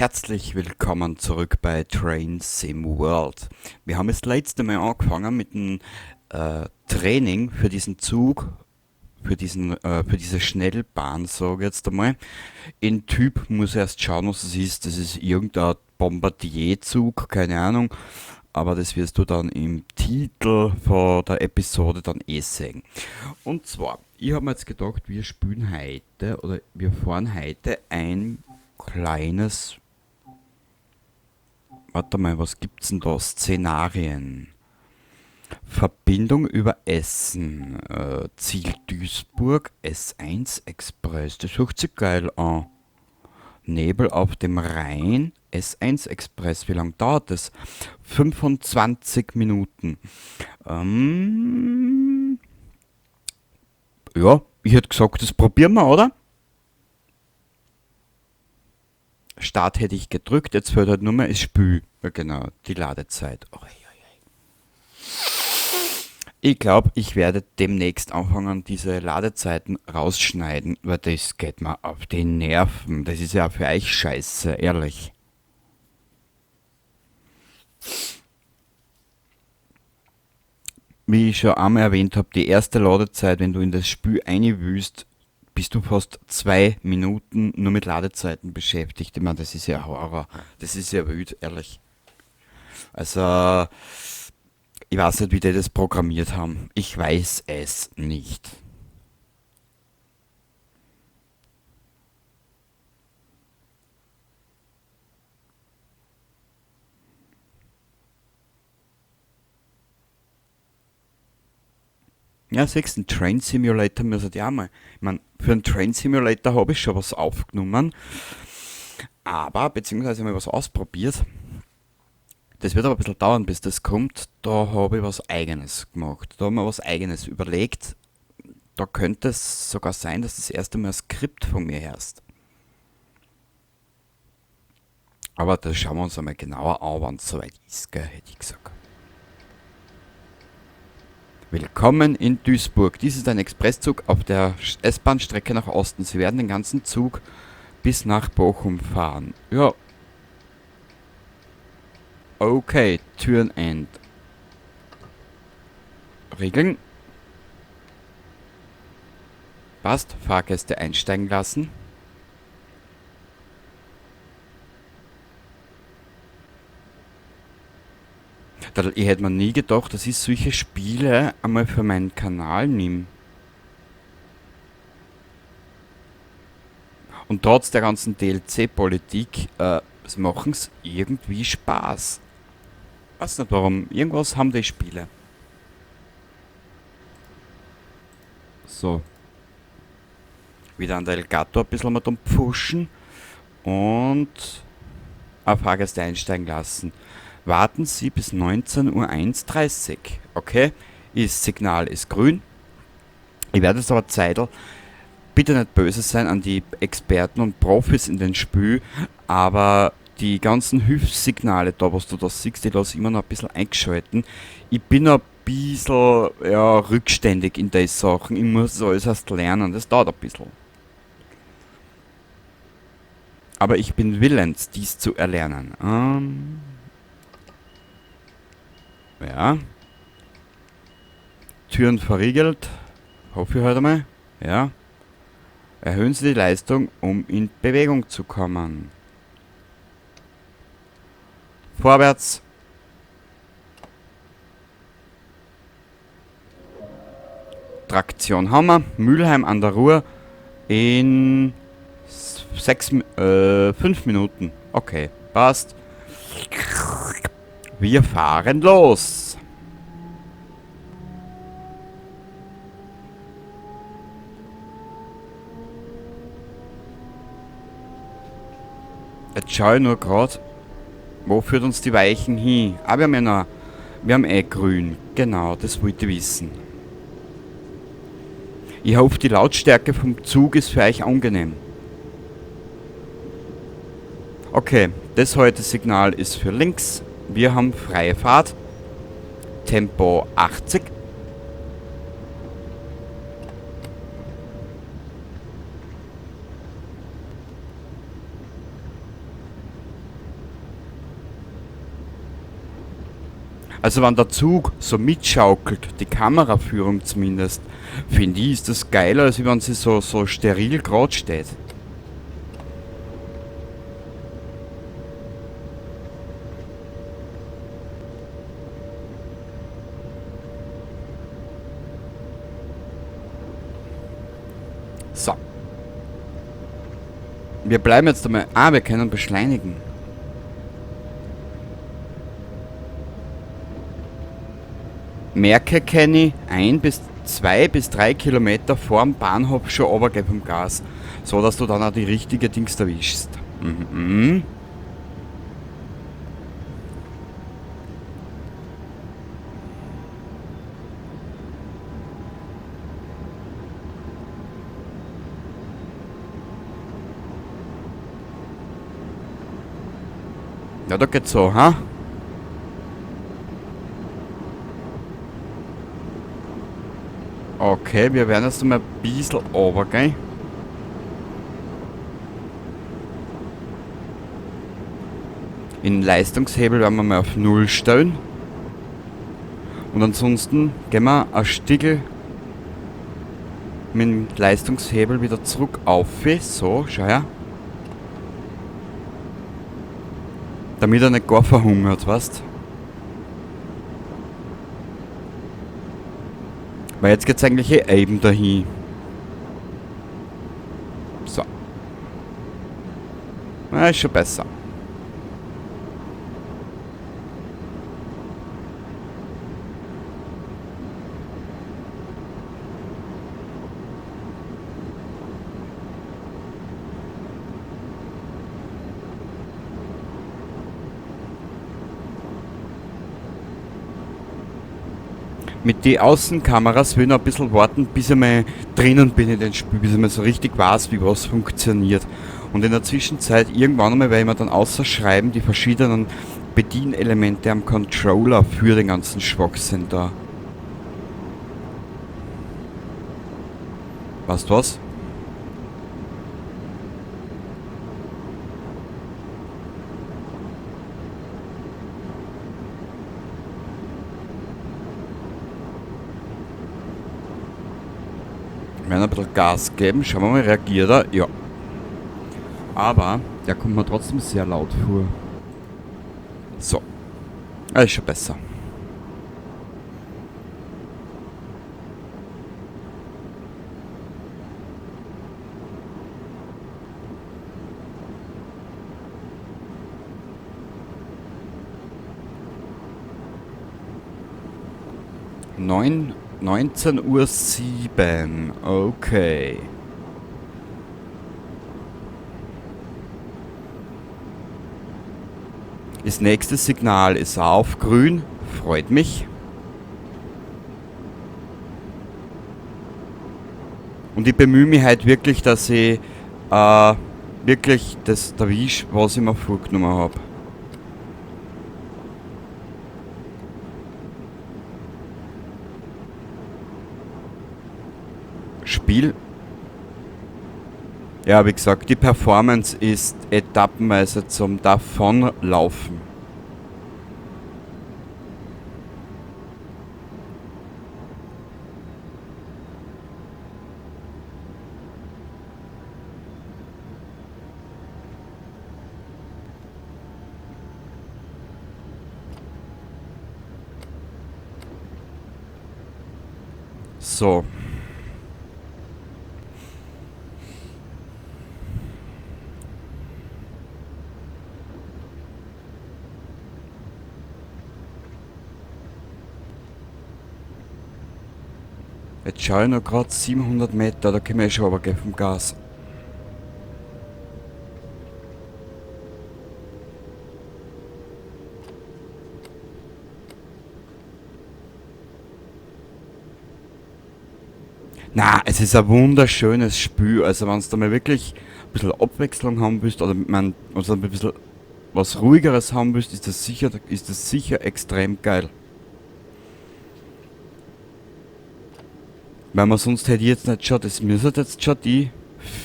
Herzlich willkommen zurück bei Train Sim World. Wir haben das letzte Mal angefangen mit dem Training für diesen Zug, für diese Schnellbahn, sage ich jetzt einmal. In Typ muss ich erst schauen, was es ist. Das ist irgendein Bombardierzug, keine Ahnung. Aber das wirst du dann im Titel von der Episode dann eh sehen. Und zwar, ich hab mir jetzt gedacht, wir spielen heute oder wir fahren heute ein kleines... Warte mal, was gibt's denn da? Szenarien. Verbindung über Essen. Ziel Duisburg, S1 Express. Das hört sich geil an. Nebel auf dem Rhein, S1 Express. Wie lange dauert das? 25 Minuten. Ja, ich hätte gesagt, das probieren wir, oder? Start hätte ich gedrückt, jetzt fehlt halt nur mehr das Spiel. Ja, genau, die Ladezeit. Oi, oi, oi. Ich glaub, ich werde demnächst anfangen, diese Ladezeiten rausschneiden, weil das geht mir auf die Nerven. Das ist ja für euch scheiße, ehrlich. Wie ich schon einmal erwähnt hab, die erste Ladezeit, wenn du in das Spiel reinwühlst, bist du fast 2 Minuten nur mit Ladezeiten beschäftigt. Ich mein, das ist ja Horror. Das ist ja wild, ehrlich. Also, ich weiß nicht, wie die das programmiert haben. Ich weiß es nicht. Ja, siehst du, einen Train Simulator müssen die auch mal. Ich mein, für einen Train Simulator hab ich schon was aufgenommen, aber, beziehungsweise mal was ausprobiert. Das wird aber ein bisschen dauern, bis das kommt. Da hab ich was Eigenes gemacht. Da hab ich mir was Eigenes überlegt. Da könnte es sogar sein, dass das erste Mal ein Skript von mir herrscht. Aber das schauen wir uns einmal genauer an, wenn's soweit ist, gell, hätte ich gesagt. Willkommen in Duisburg. Dies ist ein Expresszug auf der S-Bahn-Strecke nach Osten. Sie werden den ganzen Zug bis nach Bochum fahren. Ja. Okay, Türen end. Regeln. Passt. Fahrgäste einsteigen lassen. Ich hätte mir nie gedacht, dass ich solche Spiele einmal für meinen Kanal nehme. Und trotz der ganzen D L C-Politik, es machen's irgendwie Spaß. Weiß nicht warum, irgendwas haben die Spiele. So. Wieder an der Elgato ein bisschen mal pfuschen. Und auf Fahrgäste einsteigen lassen. Warten Sie bis neunzehn Uhr eins dreißig. Okay, das Signal ist grün. Ich werde es aber zeitl. Bitte nicht böse sein an die Experten und Profis in den Spiel, aber die ganzen Hilfssignale da, was du da siehst, die lasse ich immer noch ein bisschen eingeschalten. Ich bin noch ein bisschen, ja, rückständig in den Sachen. Ich muss das alles erst lernen, das dauert ein bisschen. Aber ich bin willens, dies zu erlernen. Ja. Türen verriegelt. Hoffe ich heute mal. Ja. Erhöhen Sie die Leistung, um in Bewegung zu kommen. Vorwärts. Traktion haben wir. Mülheim an der Ruhr in 5 Minuten. Okay, passt. Wir fahren los. Jetzt schau ich nur grad, wo führt uns die Weichen hin? Ah, wir haben ja noch, wir haben eh grün. Genau, das wollte ich wissen. Ich hoffe, die Lautstärke vom Zug ist für euch angenehm. Okay, das heute Signal ist für links. Wir haben freie Fahrt. Tempo 80. Also wenn der Zug so mitschaukelt, die Kameraführung zumindest, finde ich, ist das geiler, als wenn sie so steril gerade steht. So. Wir bleiben jetzt einmal... Ah, wir können beschleunigen. Merke, Kenny, 1 bis 2 bis 3 Kilometer vorm Bahnhof schon runtergehen vom Gas. So, dass du dann auch die richtige Dings erwischst. Ja, da geht's so, ha? Okay, wir werden jetzt mal ein bisschen runtergehen. In Leistungshebel werden wir mal auf 0 stellen. Und ansonsten gehen wir ein Stickel mit dem Leistungshebel wieder zurück auf. So, schau her. Damit er nicht gar verhungert, weißt? Weil jetzt geht's eigentlich eh eben dahin. So. Na, ist schon besser. Mit den Außenkameras will ich noch ein bisschen warten, bis ich mal drinnen bin in dem Spiel, bis ich mal so richtig weiß, wie was funktioniert. Und in der Zwischenzeit, irgendwann einmal, werde ich mir dann außerschreiben, die verschiedenen Bedienelemente am Controller für den ganzen Schwachsinn da. Weißt du was? Wir werden ein bisschen Gas geben. Schauen wir mal, reagiert er? Ja. Aber der kommt mir trotzdem sehr laut vor. So. Ah, ist schon besser. 19:07 Uhr. Okay. Das nächste Signal ist auf grün. Freut mich. Und ich bemühe mich halt wirklich, dass ich wirklich das erwische, was ich mir vorgenommen hab. Spiel. Ja, wie gesagt, die Performance ist etappenweise zum Davonlaufen. So. Jetzt schau ich noch grad 700 Meter, da können wir eh schon runtergehen vom Gas. Na, es ist ein wunderschönes Spiel. Also wenn's da mal wirklich ein bisschen Abwechslung haben willst, oder man, also ein bisschen was ruhigeres haben willst, ist das sicher extrem geil. Weil man sonst hätte ich jetzt nicht schon, das müsste jetzt schon die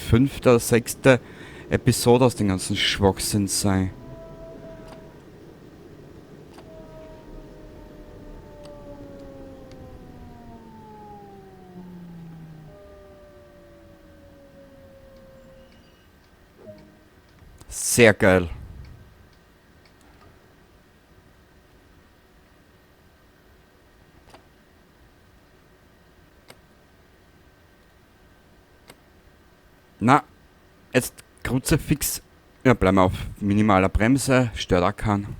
5. oder 6. Episode aus dem ganzen Schwachsinn sein. Sehr geil. Na, jetzt Kruzifix. Ja, bleiben wir auf minimaler Bremse, stört auch keinen.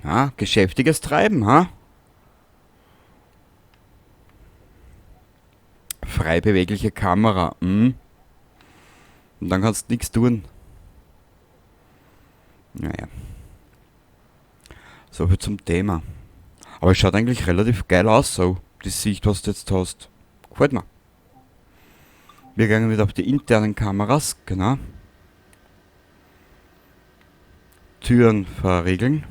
Ja, geschäftiges Treiben, ha? Frei bewegliche Kamera, hm. Und dann kannst du nichts tun. Naja. So viel zum Thema. Aber es schaut eigentlich relativ geil aus, so. Die Sicht, was du jetzt hast. Gefällt mir. Wir gehen wieder auf die internen Kameras, genau. Türen verriegeln.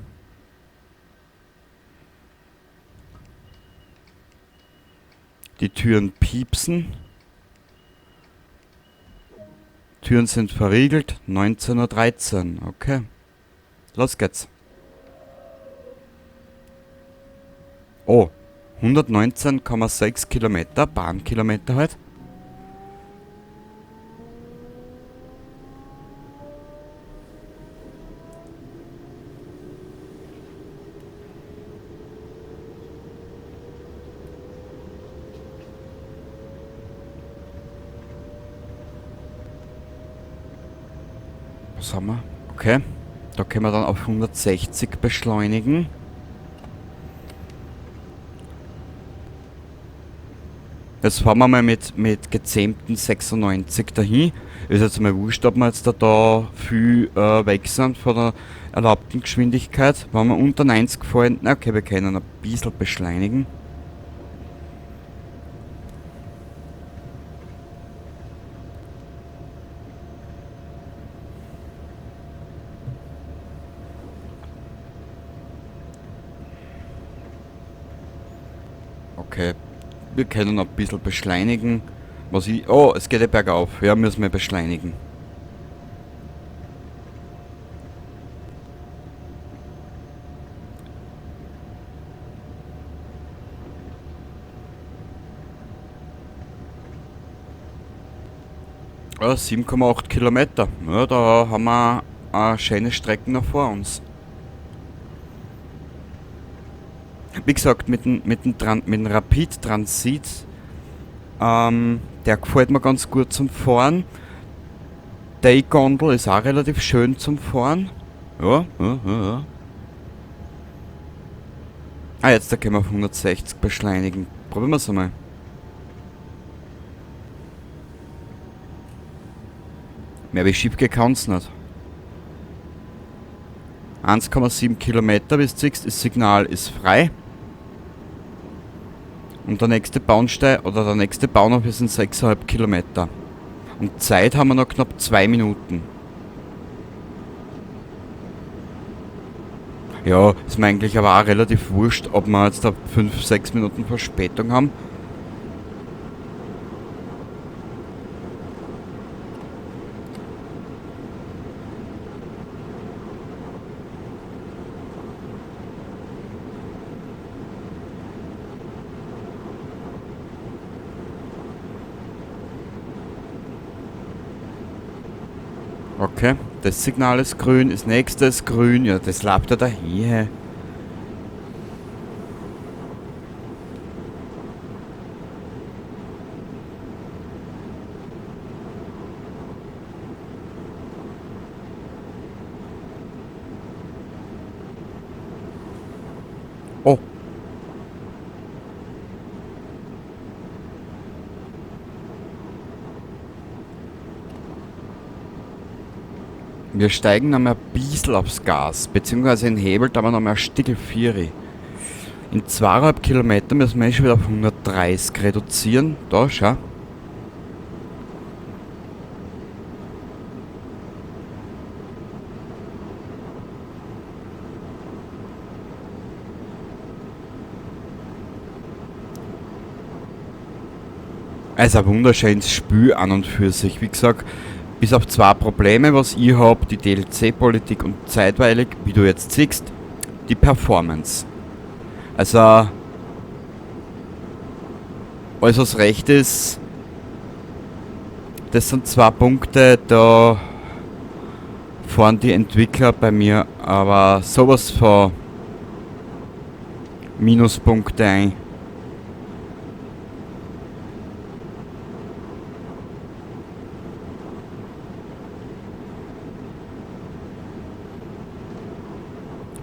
Die Türen piepsen. Türen sind verriegelt. 19:13 Uhr. Okay. Los geht's. Oh, 119,6 Kilometer, Bahnkilometer halt. Was haben wir? Okay, da können wir dann auf 160 beschleunigen. Jetzt fahren wir mal mit gezähmten 96 dahin. Ist jetzt mal wurscht, ob wir jetzt da viel weg sind von der erlaubten Geschwindigkeit. Wenn wir unter 90 fahren, na okay, wir können ein bisschen beschleunigen. Okay, wir können ein bisschen beschleunigen. Was ich, oh, es geht ja bergauf. Ja, müssen wir beschleunigen. Ja, 7,8 Kilometer. Ja, da haben wir eine schöne Strecke noch vor uns. Wie gesagt, mit dem Rapid Transit, der gefällt mir ganz gut zum Fahren. Die Gondel ist auch relativ schön zum Fahren. Ja, ja, ja, ja. Ah, jetzt da können wir auf 160 beschleunigen. Probieren wir's einmal. Mehr wie schief kann's nicht. 1,7 Kilometer bis siehst, das Signal ist frei. Und der nächste Bahnsteig oder der nächste Bahnhof ist in 6,5 Kilometer. Und Zeit haben wir noch knapp 2 Minuten. Ja, ist mir eigentlich aber auch relativ wurscht, ob wir jetzt da 5, 6 Minuten Verspätung haben. Okay, das Signal ist grün, das nächste ist grün. Ja, das läuft ja dahin. Oh. Wir steigen noch mal ein bisschen aufs Gas, beziehungsweise in Hebel, da haben wir noch mal ein Stickel Vieri. In zweieinhalb Kilometer müssen wir eh schon wieder auf 130 reduzieren. Da, schau. Also ein wunderschönes Spiel an und für sich. Wie gesagt, Bis auf zwei Probleme, was ich hab, die DLC-Politik und zeitweilig, wie du jetzt siehst, die Performance. Also, alles was recht ist, das sind zwei Punkte, da fahren die Entwickler bei mir aber sowas von Minuspunkte ein.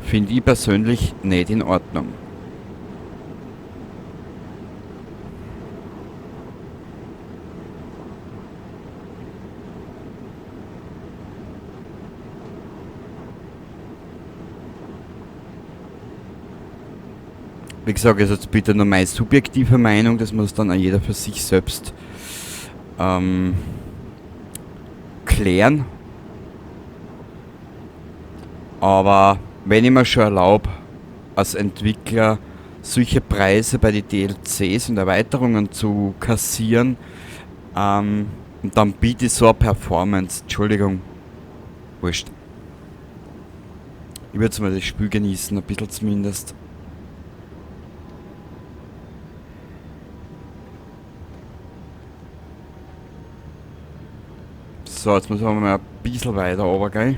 Finde ich persönlich nicht in Ordnung. Wie gesagt, ist jetzt bitte nur meine subjektive Meinung, das muss dann auch jeder für sich selbst klären. Aber wenn ich mir schon erlaube, als Entwickler solche Preise bei den DLCs und Erweiterungen zu kassieren, und dann biete ich so eine Performance, Entschuldigung, wurscht. Ich würde jetzt mal das Spiel genießen, ein bisschen zumindest. So, jetzt müssen wir mal ein bisschen weiter runtergehen.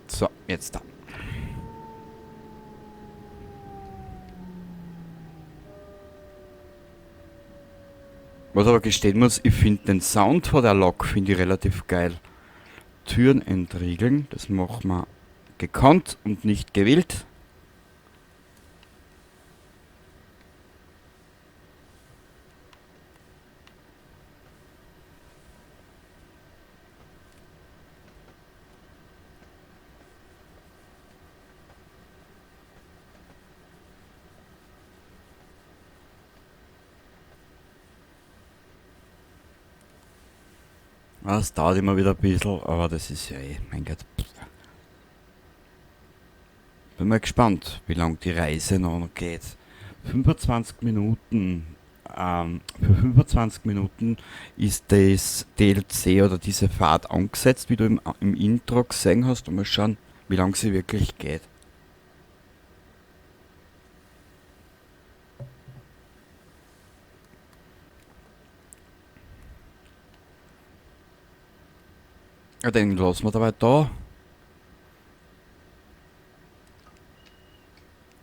So, jetzt da. Was aber gestehen muss, ich find den Sound von der Lok find ich relativ geil. Türen entriegeln, das machen wir gekonnt und nicht gewillt. Das dauert immer wieder ein bisschen, aber das ist ja eh, mein Gott. Bin mal gespannt, wie lang die Reise noch geht. 25 Minuten. Für 25 Minuten ist das DLC oder diese Fahrt angesetzt, wie du im Intro gesehen hast. Und mal schauen, wie lang sie wirklich geht. Ja, den lassen wir dabei da.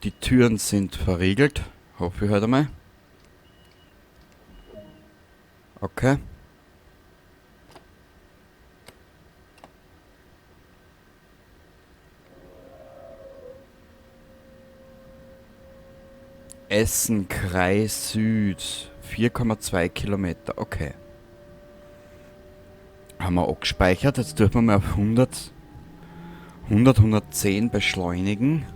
Die Türen sind verriegelt. Hoffe ich heute mal. Okay. Essen, Kreis Süd. 4,2 Kilometer. Okay. Haben wir auch gespeichert. Jetzt dürfen wir mal auf 110 beschleunigen.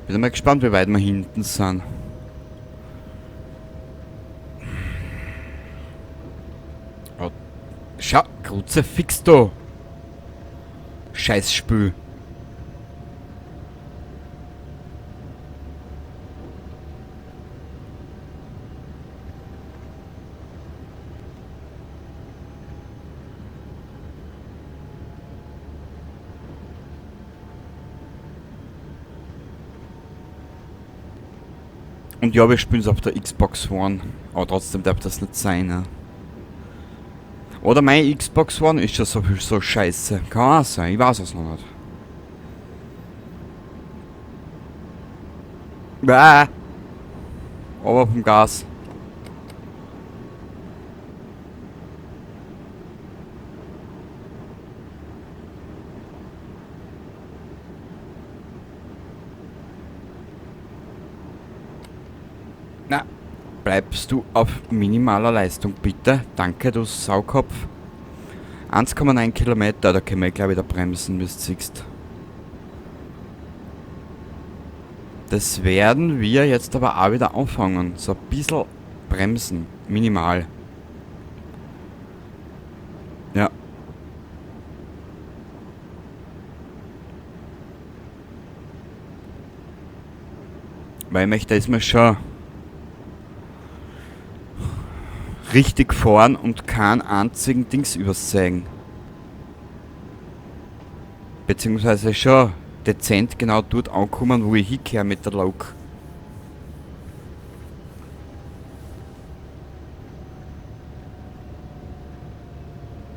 Bin mal gespannt, wie weit wir hinten sind. Oh, schau, Kruzifix da. Scheißspül. Und ja, wir spielen es auf der Xbox One. Aber trotzdem darf das nicht sein, ne? Oder meine Xbox One ist schon so viel so scheiße. Kann auch sein, ich weiß es noch nicht. Bäh. Aber vom Gas. Na, bleibst du auf minimaler Leistung, bitte? Danke, du Saukopf. 1,9 Kilometer, da können wir gleich wieder bremsen, wie du siehst. Das werden wir jetzt aber auch wieder anfangen. So ein bisschen bremsen. Minimal. Ja. Weil ich möchte, ist mir schon richtig fahren und keinen einzigen Dings übersehen. Beziehungsweise schon dezent genau dort ankommen, wo ich hinkehre mit der Lok.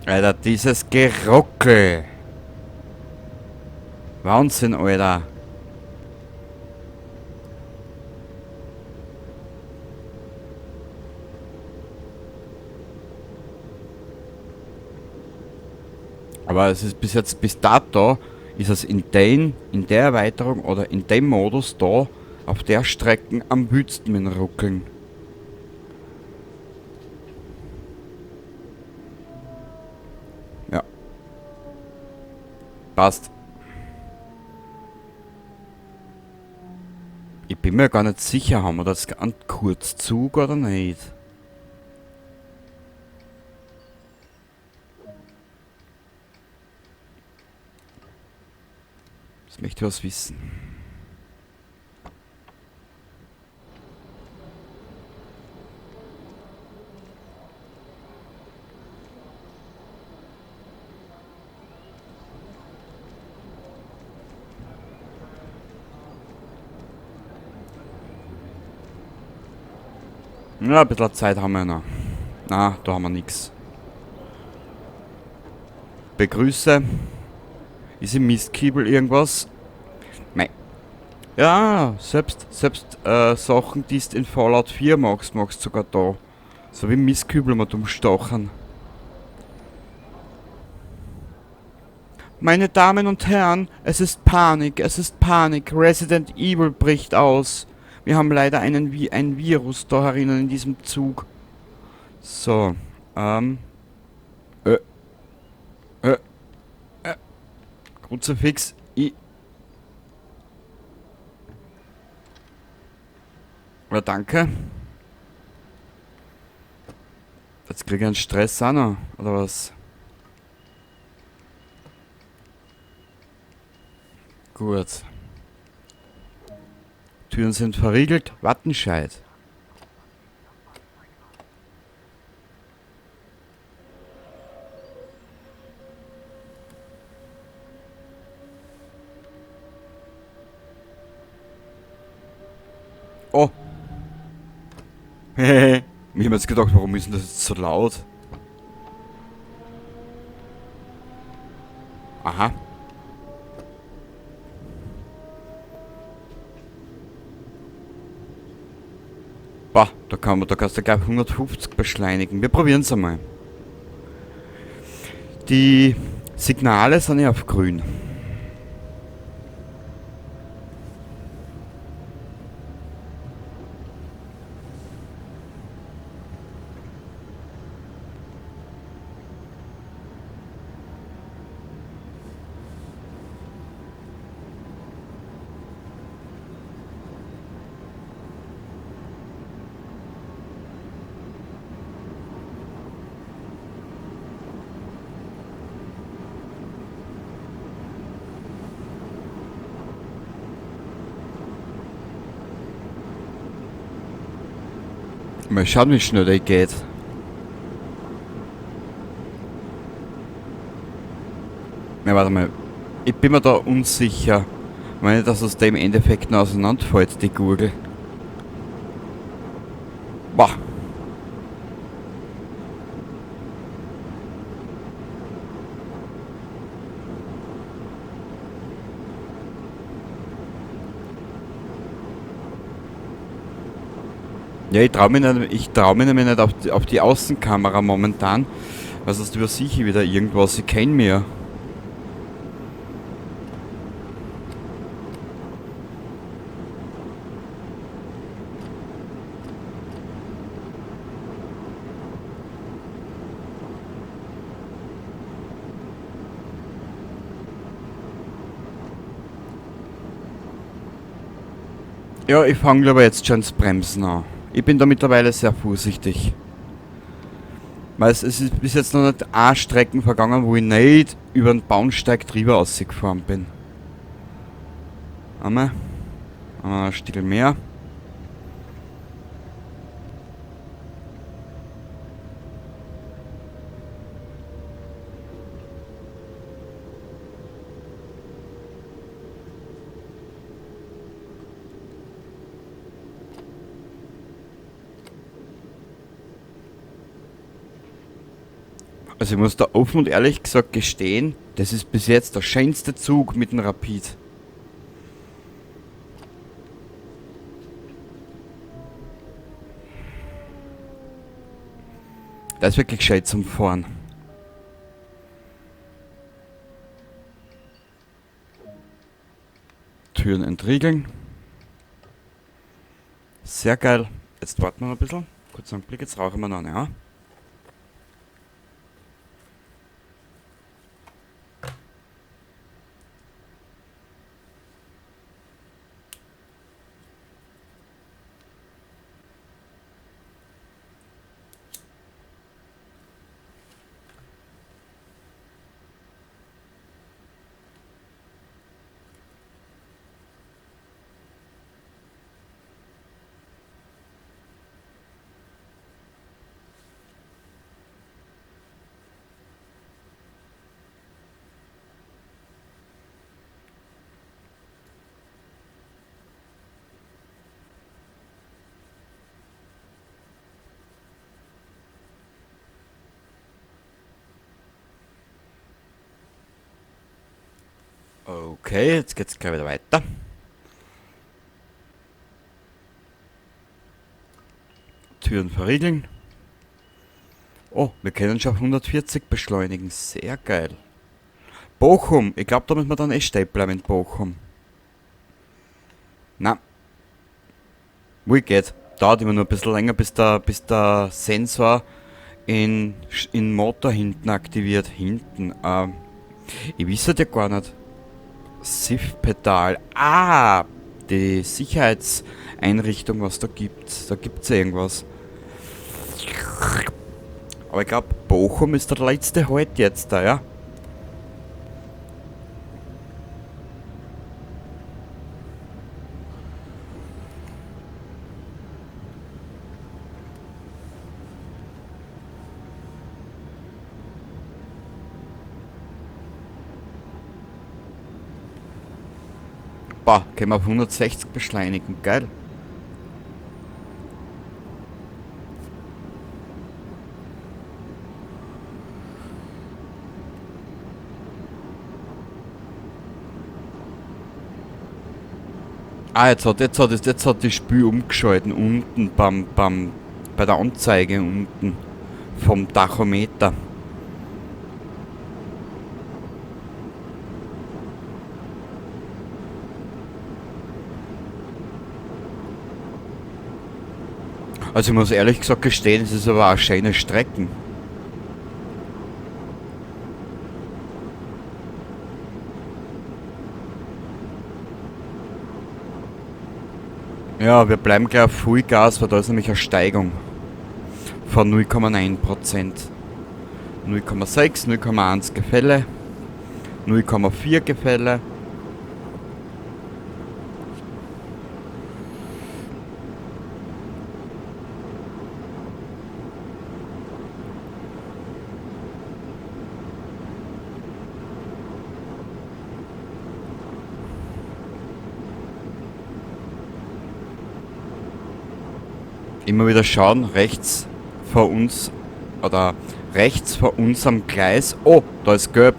Alter, dieses Geruckel. Wahnsinn, Alter. Aber es ist bis jetzt, bis dato, ist es in der Erweiterung oder in dem Modus da, auf der Strecke am wütendsten mit dem Ruckeln. Ja. Passt. Ich bin mir gar nicht sicher, haben wir das einen Kurzzug oder nicht? Das möchte ich was wissen. Ja, ein bisschen Zeit haben wir noch. Na, da haben wir nix. Begrüße. Ist im Mistkibel irgendwas? Nein. Ja, selbst Sachen, die du in Fallout 4 machst, machst du sogar da. So wie Mistkübel mal umstochern. Meine Damen und Herren, es ist Panik, es ist Panik. Resident Evil bricht aus. Wir haben leider ein Virus da herinnen in diesem Zug. So, Kruzifix, I. Ja, danke. Jetzt krieg ich einen Stress auch noch, oder was? Gut. Türen sind verriegelt. Wattenscheid. Oh. Hehehe. Ich hab jetzt gedacht, warum ist denn das jetzt so laut? Aha. Bah, da kannst du gleich 150 beschleunigen. Wir probieren's einmal. Die Signale sind ja auf grün. Mal schauen, wie schnell der geht. Na, warte mal. Ich bin mir da unsicher. Ich meine, dass es da im Endeffekt noch auseinanderfällt, die Gurgel. Ja, ich traue mich nicht, ich trau mich nämlich nicht auf die Außenkamera momentan, weil sonst übersehe ich wieder irgendwas. Ich kenn mich ja. Ja, ich fange aber jetzt schon das Bremsen an. Ich bin da mittlerweile sehr vorsichtig. Weil es ist bis jetzt noch nicht eine Strecken vergangen, wo ich nicht über den Bahnsteig drüber rausgefahren bin. Einmal. Ein Stück mehr. Also ich muss da offen und ehrlich gesagt gestehen, das ist bis jetzt der schönste Zug mit dem Rapid. Der ist wirklich schön zum Fahren. Türen entriegeln. Sehr geil. Jetzt warten wir noch ein bisschen. Kurz einen Blick, jetzt rauchen wir noch, ja. Okay, jetzt geht's gleich wieder weiter. Türen verriegeln. Oh, wir können schon auf 140 beschleunigen. Sehr geil. Bochum. Ich glaub, da müssen wir dann eh stehen bleiben in Bochum. Na. Wo geht? Dauert immer nur ein bisschen länger, bis der Sensor in Motor hinten aktiviert. Hinten. Ich weiß ja gar nicht. SIF-Pedal. Ah! Die Sicherheitseinrichtung, was da gibt. Da gibt's ja irgendwas. Aber ich glaub, Bochum ist der letzte Halt jetzt da, ja? Boah, können wir auf 160 beschleunigen, geil. Ah, jetzt hat die Spül umgeschalten, unten bei der Anzeige unten vom Tachometer. Also ich muss ehrlich gesagt gestehen, es ist aber auch schöne Strecken. Ja, wir bleiben gleich auf Vollgas, weil da ist nämlich eine Steigung von 0,9%. 0,6, 0,1 Gefälle, 0,4 Gefälle. Immer wieder schauen, rechts vor uns oder rechts vor unserem Gleis. Oh, da ist gelb.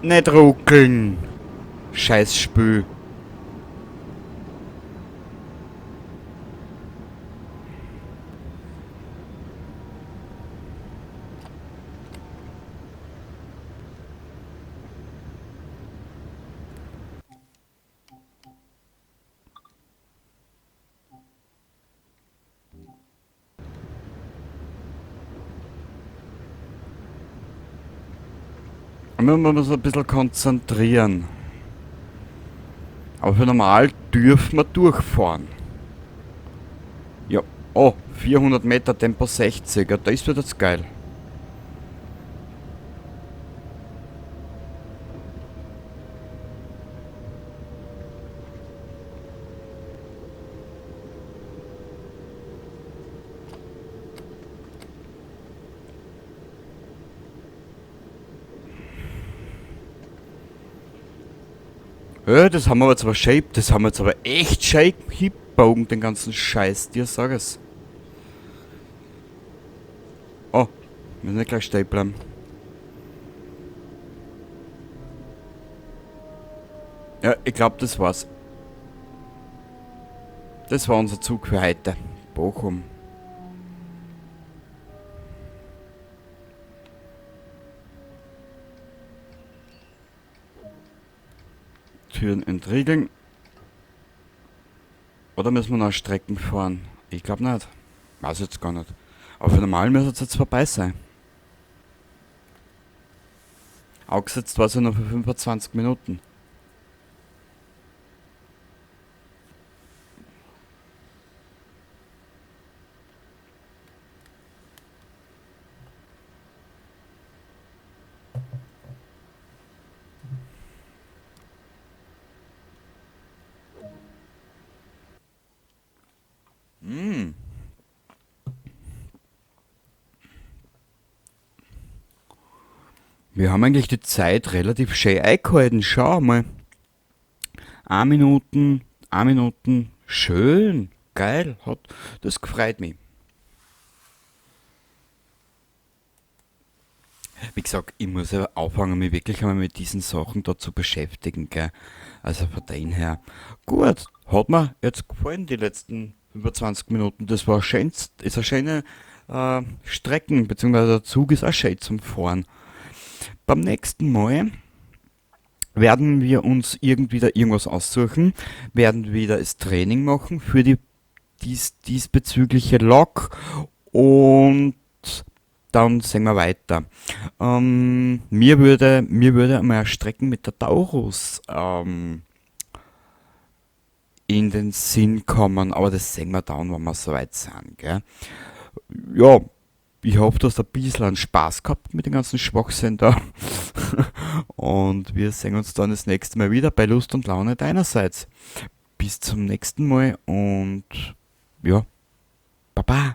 Nicht ruckeln. Scheiß Spül. Wir müssen uns ein bisschen konzentrieren. Aber für normal dürfen wir durchfahren. Ja. Oh, 400 Meter Tempo 60. Ja, das wird jetzt geil. Ja, das haben wir jetzt aber shape, das haben wir jetzt aber echt shape hinbogen, den ganzen Scheiß, dir sag es. Oh, wir müssen nicht gleich stehen bleiben. Ja, ich glaub, das war's. Das war unser Zug für heute. Bochum. Türen entriegeln. Oder müssen wir noch Strecken fahren? Ich glaub nicht. Weiß jetzt gar nicht. Aber für normal müsste es jetzt vorbei sein. Aufgesetzt war es ja noch für 25 Minuten. Wir haben eigentlich die Zeit relativ schön eingehalten. Schau mal. 1 Minute, 1 Minute. Schön. Geil. Das gefreut mich. Wie gesagt, ich muss ja anfangen, mich wirklich einmal mit diesen Sachen da zu beschäftigen, gell? Also von dem her. Gut, hat mir jetzt gefallen, die letzten über 20 Minuten. Das war schön, ist eine schöne Strecken, beziehungsweise der Zug ist auch schön zum Fahren. Beim nächsten Mal werden wir uns wieder irgendwas aussuchen, werden wieder das Training machen für die diesbezügliche Lok und dann sehen wir weiter. Mir würde einmal eine Strecken mit der Taurus in den Sinn kommen, aber das sehen wir dann, wenn wir soweit sind. Gell? Ja, ich hoffe, du hast ein bisschen Spaß gehabt mit dem ganzen Schwachsinn da. Und wir sehen uns dann das nächste Mal wieder bei Lust und Laune deinerseits. Bis zum nächsten Mal und ja, baba.